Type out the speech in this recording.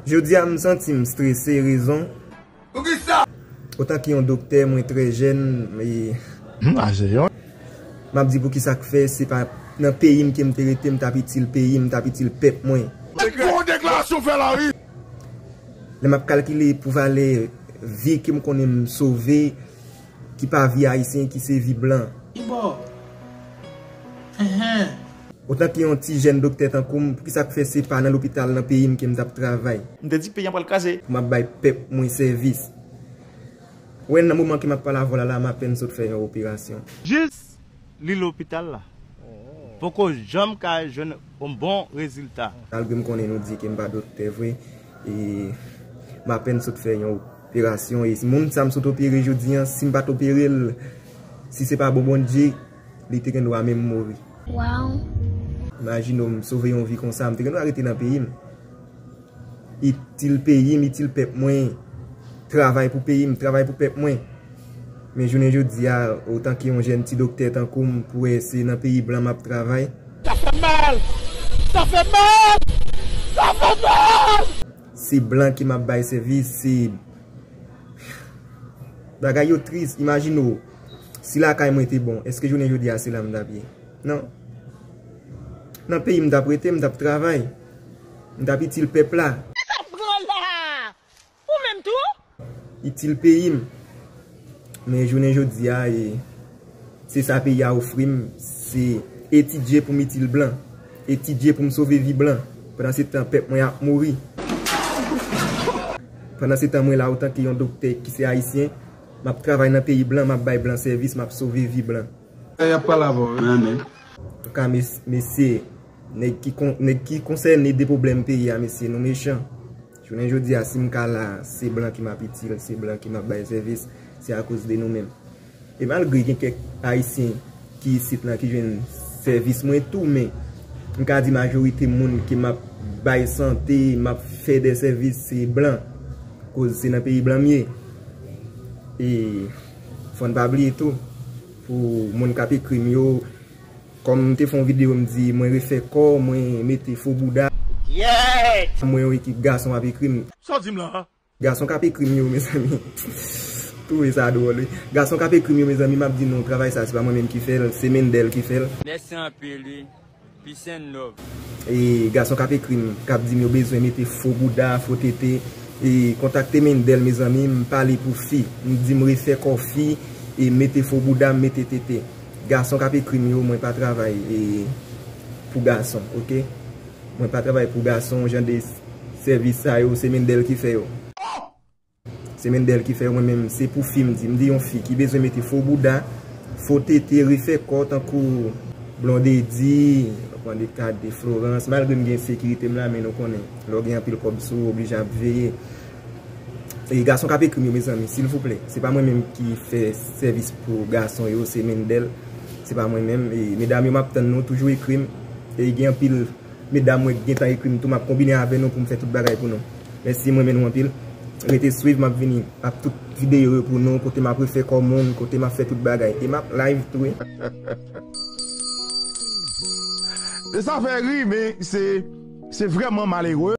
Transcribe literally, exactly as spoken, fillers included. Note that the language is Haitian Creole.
Jodi a, m santi m strese, rezon. Poukisa? Otan ke yon doktè, mwen trè jèn, e Hmm, ase yon. M ap di poukisa k fè, se pa nan peyi m ke m te rete, m t ap itil peyi m, m t ap itil pèp mwen. Bon deklarasyon fè la, wi. Lè m ap kalkile pou valè vi ke m konnen m sove, ki pa vi ayisyen, ki se vi blan. Ki bò? Enhen. Otan ke yon ti jèn doktè tankou m, poukisa k fè se pa nan lopital nan peyi m ke m t ap travay? M te di peyi an pral kraze. Pou m ap bay pèp mwen sèvis. Wè, nan moman ke m ap pale avè w la, la, m apèn sot fè yon operasyon. Jis li lopital la. Poko janm ka jwenn yon bon rezilta. Malgre m konnen nou di ke m pa doktè vre, e m apèn sot fè yon operasyon, e moun sa m sot opere jodi a, si m pa t opere l, si se pa bon Bondye, li te gen dwa menm mouri. Wow. Imajine w, m sove yon vi konsa, m te gen dwa rete nan peyi m. Itil peyi m, itil pèp mwen. Travay pou peyi m, travay pou pèp mwen. Men jounen jodi a, otan ke yon jèn ti doktè tankou m, pou wè se nan peyi blan m ap travay. Sa fè mal! Sa fè mal! Sa fè mal! Se blan ki m ap bay sèvis, se bagay yo tris. Imajine w, si lakay mwen te bon, èske jounen jodi a se la m t ap ye? Non. Nan peyi m t ap rete, m t ap travay. M t ap itil pèp la. Sa pran la! Ou menm tou? Itil peyi m. Men jounen jodi a, e, se sa peyi a ofri m, se etidye pou m itil blan, etidye pou m sove vi blan. Pandan se tan, pèp mwen ap mouri. Pandan se tan, mwen la otan ke yon doktè ki se ayisyen, m ap travay nan peyi blan, m ap bay blan sèvis, m ap sove vi blan. E, y ap pale avè w, wi. Antouka, mes-, mesye, nèg ki kon-, nèg ki konsène de pwoblèm peyi a, mesye, nou mechan. Jounen jodi a, si m ka la, se blan ki m ap itil, se blan ki m ap bay sèvis, se akoz de nou menm. E malgre gen kèk ayisyen ki isit la ki jwenn sèvis mwen tou, men m ka di majorite moun ke m ap bay sante, m ap fè de sèvis, se blan. Koz se nan peyi blan m ye. E fò n pa bliye tou, pou moun k ap ekri m yo, kòm m te fè yon videyo, m di mwen refè kò, mwen mete fo bouda. Mwen yon ekip gason ap ekri m. Sa w di m la a? Gason k ap ekri m yo, mezanmi. Twouve sa dwòl, wi. Gason k ap ekri m yo, mezanmi, m ap di nou, travay sa, se pa mwen menm ki fè l, se Mendel ki fè l. Mèsi anpil, wi. Peace and love. E gason k ap ekri m, k ap di m yo bezwen mete fo bouda, fo tete, e kontakte Mendel, mezanmi, m pale pou fi. M di m refè kò fi, e mete fo bouda, m mete tete. Gason k ap ekri m yo, mwen pa travay, e, pou gason, oke? Mwen pa travay pou gason, jan de sèvis sa yo, se Mendel ki fè yo. Se Mendel ki fè yo, mwen menm, se pou fi m di. M di yon fi ki bezwen mete fo bouda, fo tete, refè kò, tankou Blondedy, pran de ka de Florence, malgre m gen sekirite m la, men nou konnen, lè w gen anpil kòb sou ou, oblije ap veye. E gason k ap ekri m yo, mezanmi, silvouplè, se pa mwen menm ki fè sèvis pou gason yo, se Mendel, se pa mwen menm. E medam yo, m ap tann nou, toujou ekri m. E gen anpil medam mwen gentan ekri m tou, m ap konbine avè nou pou m fè tout bagay pou nou. Mèsi, m renmen nou anpil. Rete swiv, m ap vini ak tout videyo yo pou nou, kote m ap refè kò moun, kote m ap fè tout bagay. E m ap live tou, wi. E sa fè ri, men se, se vrèman malere.